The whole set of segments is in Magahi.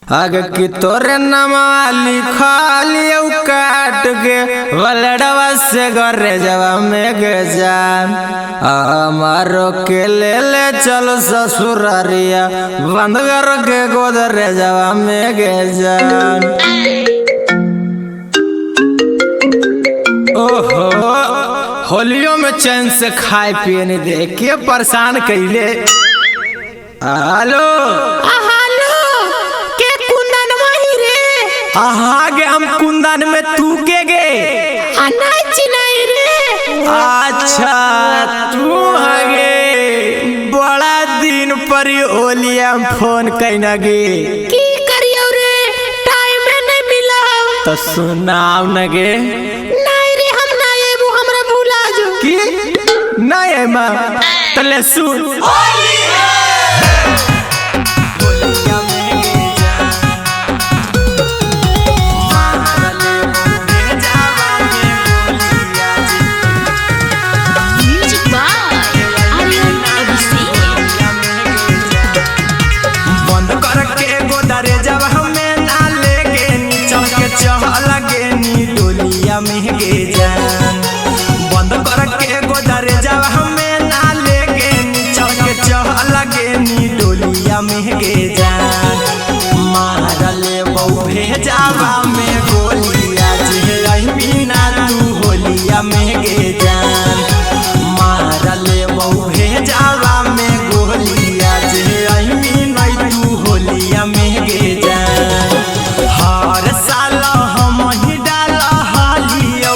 आगे की तोरे नमवा लिखलियौ काट के वलड़वा से घरे जवा में गे जान हमारो के ले ले चलो ससुरारिया बंद कर के गोदरे जवा में गे जान। ओहो होलियों में चैन से खाए पिए नहीं दे के परेशान कैले। हेलो हेलो के कुंदन वही रे। आहा गे हम कुंदन में तू के गे नहीं चिनाई रे। अच्छा तू हगे बड़ा दिन पर होलिया फोन कैना गे। की करियो रे टाइम नहीं मिला। तो सुनाव न गे। नहीं रे हम ना आबू हमरा भुला जो। की नहीं है माँ तले सुन। बंद करके गोदरे जब हमें ना लेके चल के चह लगे नी डोलिया में गे जान मारले बहु भेजावा में गोलिया जे ना तू होलिया में गे जान मारले बहु भेजावा में गोलिया जे ना तू होलिया में गे जान। हर साल हम ही डाल हालियौ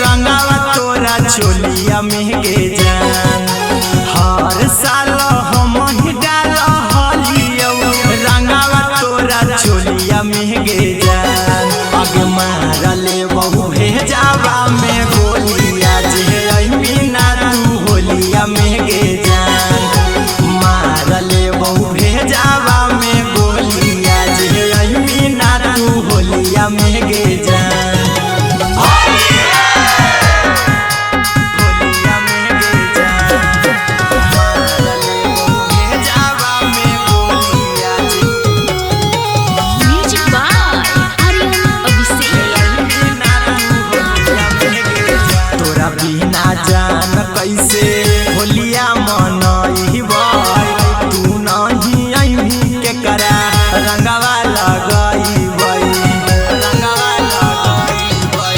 रंगावा तोरा चोलिया में गे जान। हर साल हम ही डाल हालियौ रंगावा तोरा चोलिया में गे जान। अग मारले बहु भेजावा में गोलिया जे ना तू होलिया में गे जान मारले बहु भेजावा में गोलिया जे ना तू होलिया में गे जान। तोरा बिना जान कैसे होलिया मनइबै तू नहीं अइबी के करा रंगवा लगइबै रंगवा लगइबै।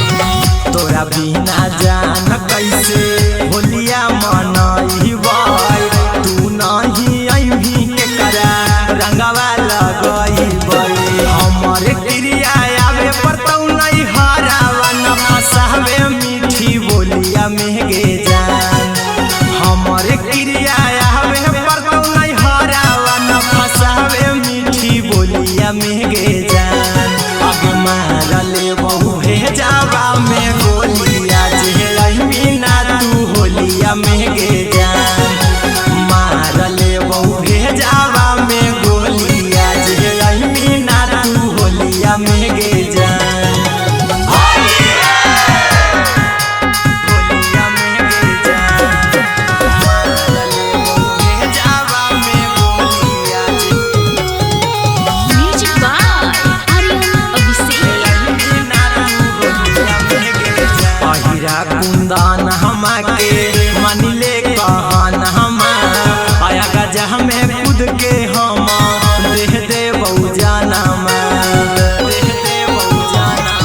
तोरा बिना जान कैसे होलिया मनइबै तू नहीं अइबी के करा रंगवा लगइबै। हमर क्रिया आवे पर तौ नहीं हरावा न फसावे मीठी बोलिया में गे जान। हमर क्रिया आवे पर तौ नहीं हरावा न फसावे मीठी बोलिया में गे जान। अग मारले बहु भेजावा में गोलिया जे ना तू होलिया में गे जान मारले बहु भेजावा में गोलिया जे ना तू होलिया में गे जान। होलिया में गे जान मारले बहु भेजावा में गोलिया अहिरा कुंदन हमा के मानिले कहन हमा आया गजा में कूद के हम देह दे बहुजाना देह दे बहुजाना।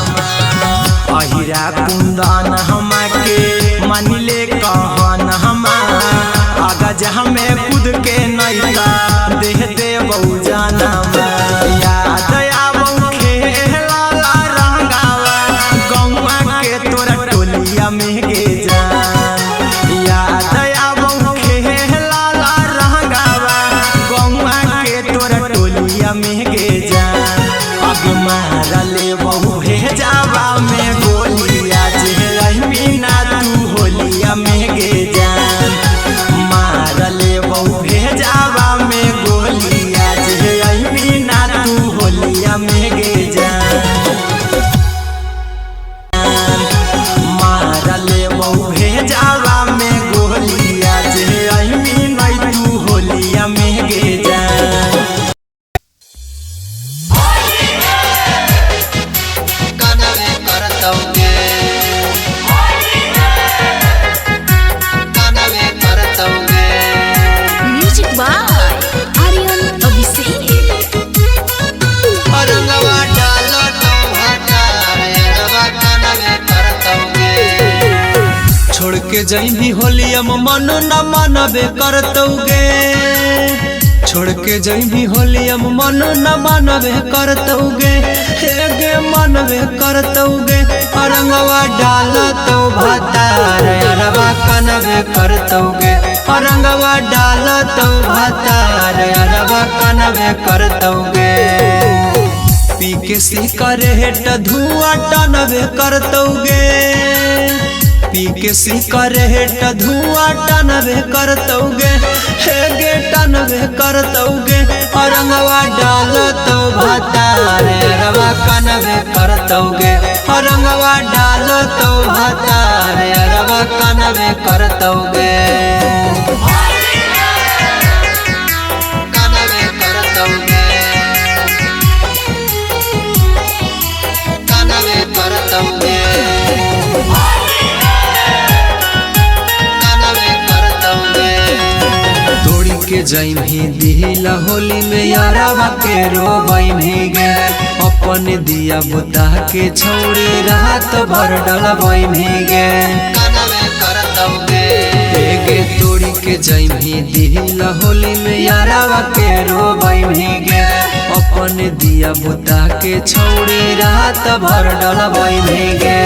अहिरा कुंदन हमा के मानिले कहन हमा आ गजा में कूद के नैता देह दे बहुजाना। याद आबौ खेला रंगावा गौआ के तोरा टोलिया में गे जान। याद आबौ खेला रंगावा गौआ के तोरा टोलिया में गे जान। अब मारले बहु भेजावा में गोलिया जे ना तू होलिया में गे जान मारले बहु भेजावा में गोलिया जे ना तू होलिया में गे जान मारले बहु भेजावा में गोलिया जे ना तू होलिया में गे जान। के जइबी होलिया में मन न मानबे करतौगे। छोड़ के जइबी होलिया में मन न मानबे करतौगे, हे गे मानबे करतौगे। रंगवा डालतौ भातार अरवा कनबे करतौगे, रंगवा डालतौ भातार अरवा कनबे करतौगे। पी के सिकरेट धुआं टनबे करतौगे, पी के सिकरेट धुआं टनबे करतौगे, हे गे टनबे करतौगे। रंगवा डालतौ भातार अरवा कनबे करतौगे, रंगवा डालतौ भातार अरवा कनबे करतौगे। कनबे करतौगे, कनबे करतौगे, कनबे करतौगे। तोड़ी के जइबी दिहिला होली में यारावा के रोबैबी गे, अपन दिया बुता के छौड़ी रात भर डलबैबी गे। कनबे करतौगे, गे तोड़ी के जइबी दिहिला होली में यारावा के रोबैबी गे, अपन दिया बुता के छौड़ी रात भर डलबैबी गे।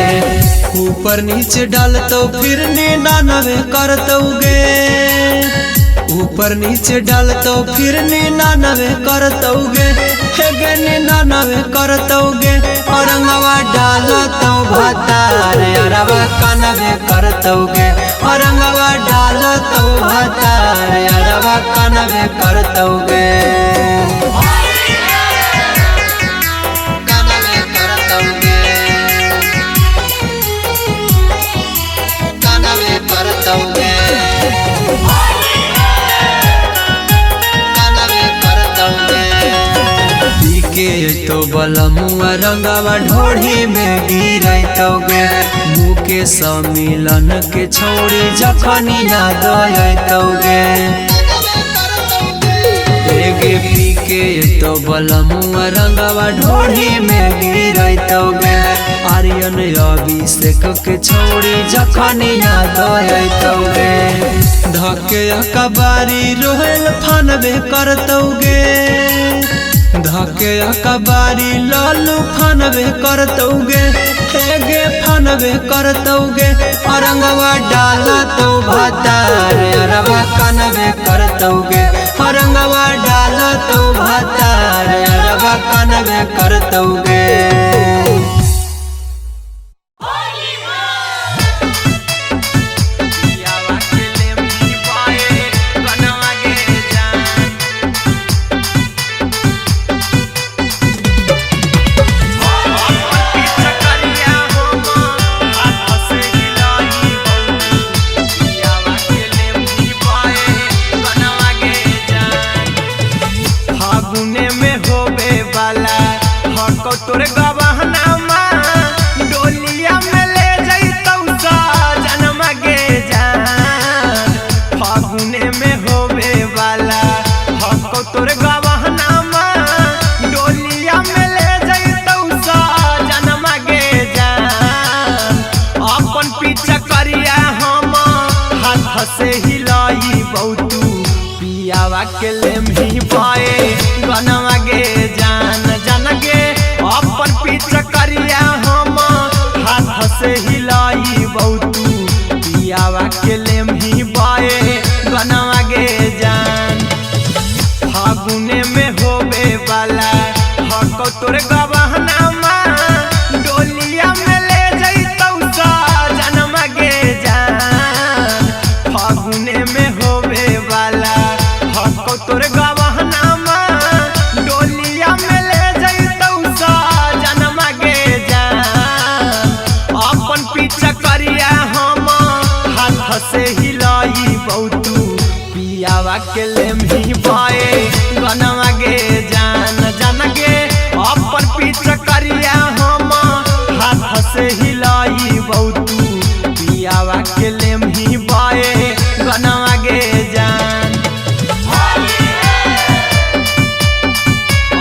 ऊपर नीचे डालतौ फिर निन्यानवे करतौगे, ऊपर नीचे डालतौ फिर निन्यानवे करतौगे, हे गे निन्यानवे करतौगे। रंगवा डालतौ भातार अरवा कनबे करतौगे, रंगवा डालतौ भातार अरवा कनबे करतौगे। कनबे करतौगे, कनबे करतौगे, कनबे करतौगे। पी के तो बलमुआ रंगवा ढोढ़ी में गिरतौगे, मुँह के सम्मिलन के छौड़ी जखनी याद अयतौगे। गे पी के तो बलमुआ रंगवा ढोढ़ी में गिरतौगे, आर्यन अभिषेक के छौड़ी जखनी याद अयतौगे। धके अकबारी रोहल फानबे करतौगे, धके अकबारी लालू फानबे करतौगे, हे गे फानबे करतौगे। रंगवा डालतौ भातार अरवा कनबे करतौगे, रंगवा डालतौ भातार अरवा कनबे करतौगे। तोरे गबहनामा डोलिया में ले जइतौ सजनमा गे जान, फागुने में होबे वाला हको तोरे गबहनामा डोलिया में ले जइतौ सजनमा गे जान। अपन पीछा करिया हम हाथ से हिलाई बहुतू, पियावा के लेमही पाए गनवा गे जान। जान गे अपन पीछा करिया हम हाथ से हिलाई बहुतू, पियावा के लेमही बाए गनवा गे जान। फागुने में होबे वाला हको तोरे गबहनामा डोलिया में ले जइतौ सजनमा गे जान, फागुने में होबे वाला हको तोरे गबहनामा डोलिया में ले जइतौ सजनमा गे जान। अपन पीछा करिया हम हाथ से हिलाई बहुतू, पियावा के लेमही बाए गनवा गे जान। जान गे अपन पीछा करिया हम हाथ से हिलाई बहुतू, पियावा के लेमही बाए गनवा गे जान।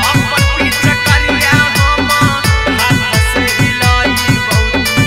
अपन पीछा करिया हम हाथ से हिलाई बहुतू।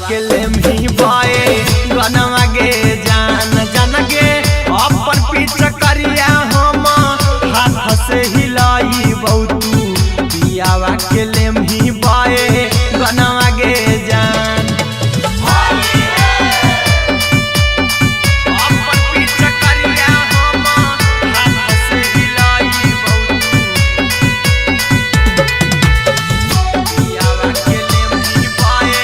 के लेमही बाए गनवा गे जान जान गे अपन पिचकरिया हम हाथ से हिलाई बहुतू पियावा के लेमही बाए गनवा गे जान। अपन पिचकरिया हम हाथ से हिलाई बहुतू पियावा के लेमही बाए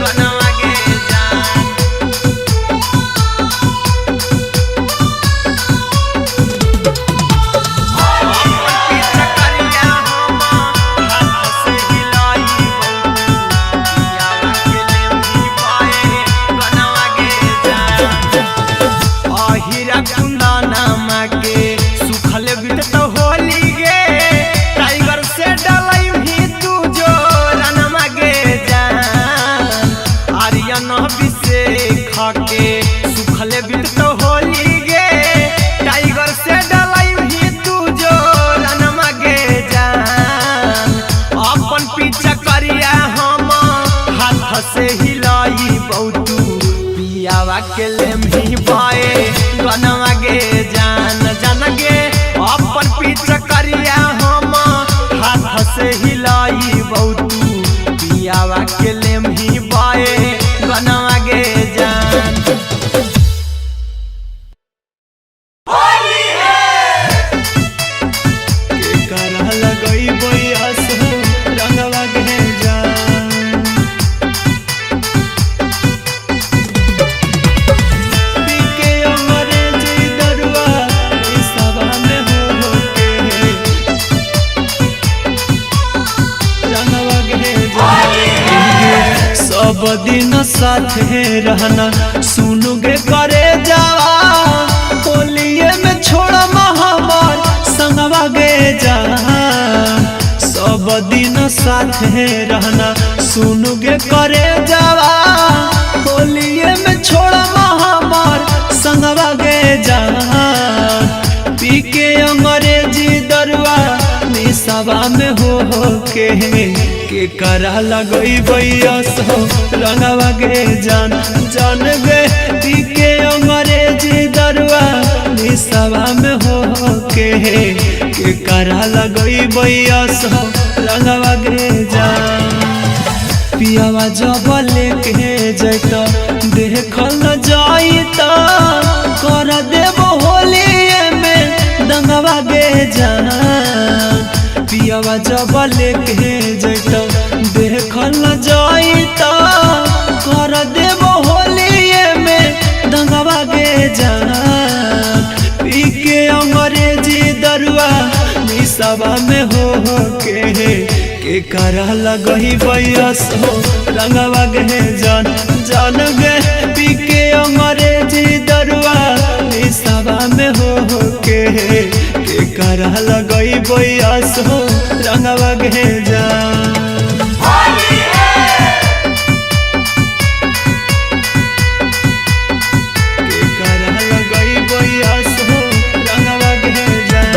गनवा गे जान। अपन पिचकरिया हम हाथ से हिलाई बहुतू पियावा के लेमही बाए गनवा गे जान। अहिरा कुंदनमा के सुखल बित होली गे टाइगर से डलाई भी तू जो रनमा गे जान। आर्यन अभिषेक के सुखल बित होली गे टाइगर से डलाई भी तू जो रनमा गे जान। अपन पिचकरिया हम हाथ से हिलाई बहुतू पियावा के लेमही बाए गनवा गे जान जान गे अपन पिचकरिया हम हाथ से हिलाई बहुतू पियावा के लेमही बाए गनवा गे जान। के करा लगइबै असो रंगवा गे जान। पी के अंग्रेजी दरुआ निसवा में हो के रंगवा गे जान। सब दिन साथे रहना सुनुगे करे जावा होलिये में छोड़ा महामार संगवा गे जा। सब दिन साथे रहना सुनुगे करे जावा होलिये में छोड़ा महामार संगवा गे जा। पी के अंग्रेजी दरुआ निसवा में हो के करा लगइबै असो रंगवा गे जान जान गे। पी के अंग्रेजी दरुआ निसवा में हो के करा लगइबै असो रंगवा गे जान। पियावा जब लेके जैत देखल न जाइत कर देब होलिये में दंगवा गे जान। पियावा जब लेके जैत देखल न जाइत कर देब होलिये में दंगवा गे जान। पी के अंग्रेजी दरुआ निसवा में हो के करा लगइबै असो रंगवा गे जान जान गे। पी के अंग्रेजी दरुआ निसवा में हो के करा लगइबै असो रंगवा गे जान। के करा लगइबै असो रंगवा गे जान।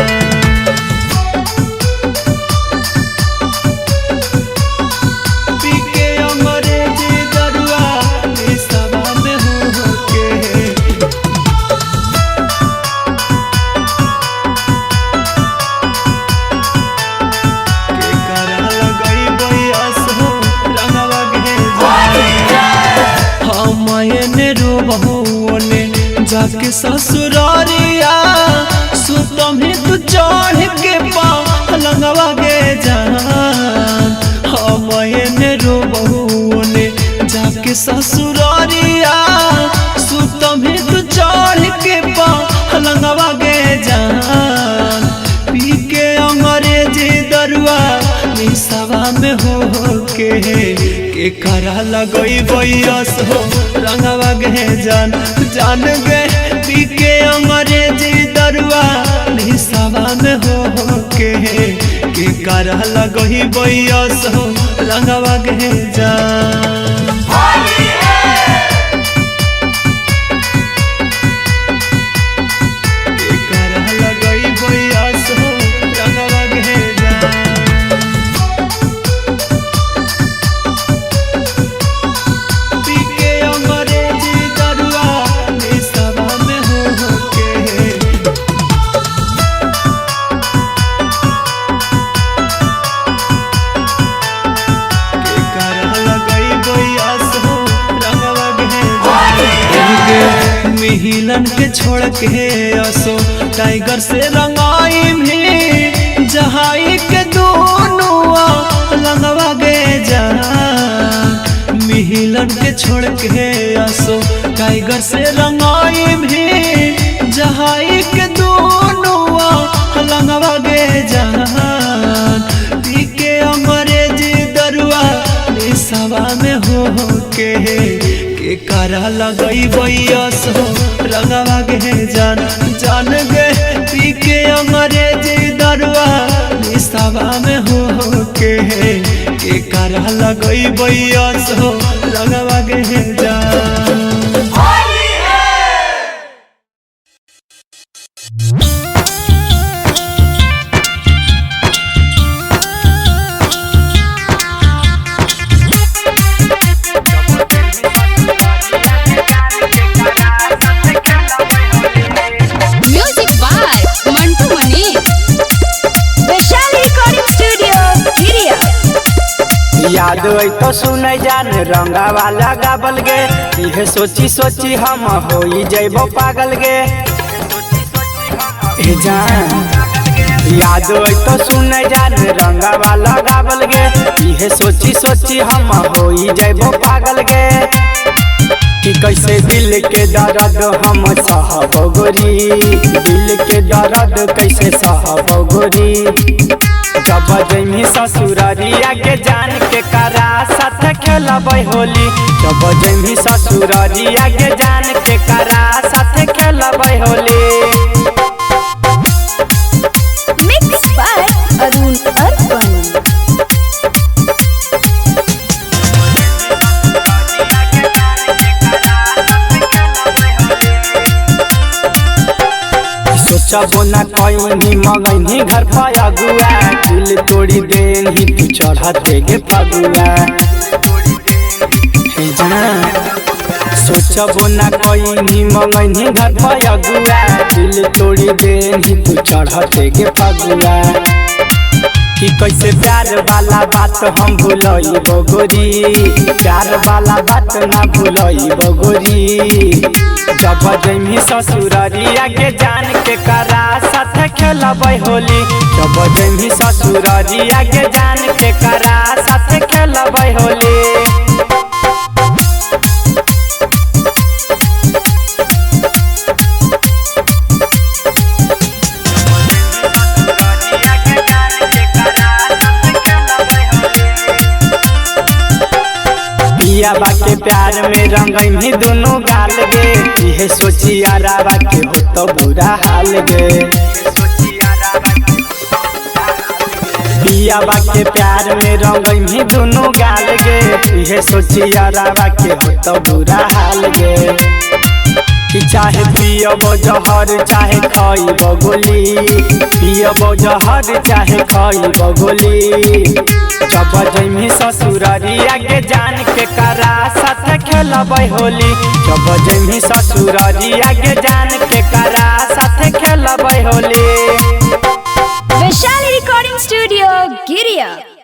पी के अंग्रेजी दरुआ निसवा में हो के के करा लगइबै असो रंगवा गे जान। हम एने रोबहुने जाके ससुरारिया सुतम ही तू चढ़ के पलंगवा गे जान। हम एने रोबहुने जाके ससुरारिया सुतम ही तू चढ़ के पलंगवा गे जान। पी के अंग्रेजी दरुआ निसवा में हो के करा लगइबै असो रंगवा गे जान जान गे। पी के अंग्रेजी दरुआ निसवा में हो के करा लगइबै असो रंगवा गे जान। के करा लगइबै असो रंगवा गे जान। पी मिहिलन के छोड़ के असो टाइगर से रंगाई भी जहाई के दोनों लंगवा गे जा। मिहिलन के छोड़ के असो टाइगर से रंगाई भी जहाई के दोनों लंगवा गे जान। पी के अंग्रेजी दरुआ सवा में हो के करा लगई सो रंगवा गे जान जान गे। पी के अंग्रेजी दरुआ सवा में हो के करा लगई सो रंगवा गे जान। Music by Mantu Mani. Vaishali recording studio Giriya. याद आई तो सुन जान रंगा वाला गाबल गे, इहे सोची सोची हम होई जइबो पागल गे। ए जान याद आई तो सुन जान रंगा वाला गाबल गे, इहे सोची सोची हम होई जइबो पागल गे। कि कैसे दिल के दर्द हम सहब गोरी, दिल के दर्द कैसे सहब गोरी। जब जइमी ससुररिया के जान के करा साथ खेलबै होली। जब जइमी ससुररिया के जान के करा साथ खेलबै Holi. Mix by Arun Arpan. सोचबो न कहीं मंगनी घर पर अगुआ, दिल तोड़ी देनी तू चढ़ते गे फगुआ। हे जान सोचबो न कहीं मंगनी घर पर अगुआ, दिल तोड़ी देनी तू चढ़ते गे फगुआ। कि कैसे प्यार वाला बात हम भूलइबो गोरी, प्यार वाला बात ना भूलइबो गोरी। जब जइमी ससुररिया के जान के करा साथ खेलबै होली। जब जइमी ससुररिया के जान के करा साथ खेलबै होली। पिया बा के प्यार में रंगई दोनों गाल गे, इहे सोची आरावा के हो तो बुरा हाल गे। पिया बा के प्यार में रंगई दोनों गाल गे, इहे सोची आरावा के हो तो बुरा हाल गे। कि चाहे पियबो जहर चाहे खइबो गोली, पियबो जहर चाहे खइबो गोली। जब जइमी ससुररिया के जान के करा साथ खेलबै होली। जब जइमी ससुररिया के जान के करा साथ खेलबै Holi. Vaishali recording studio Giriya.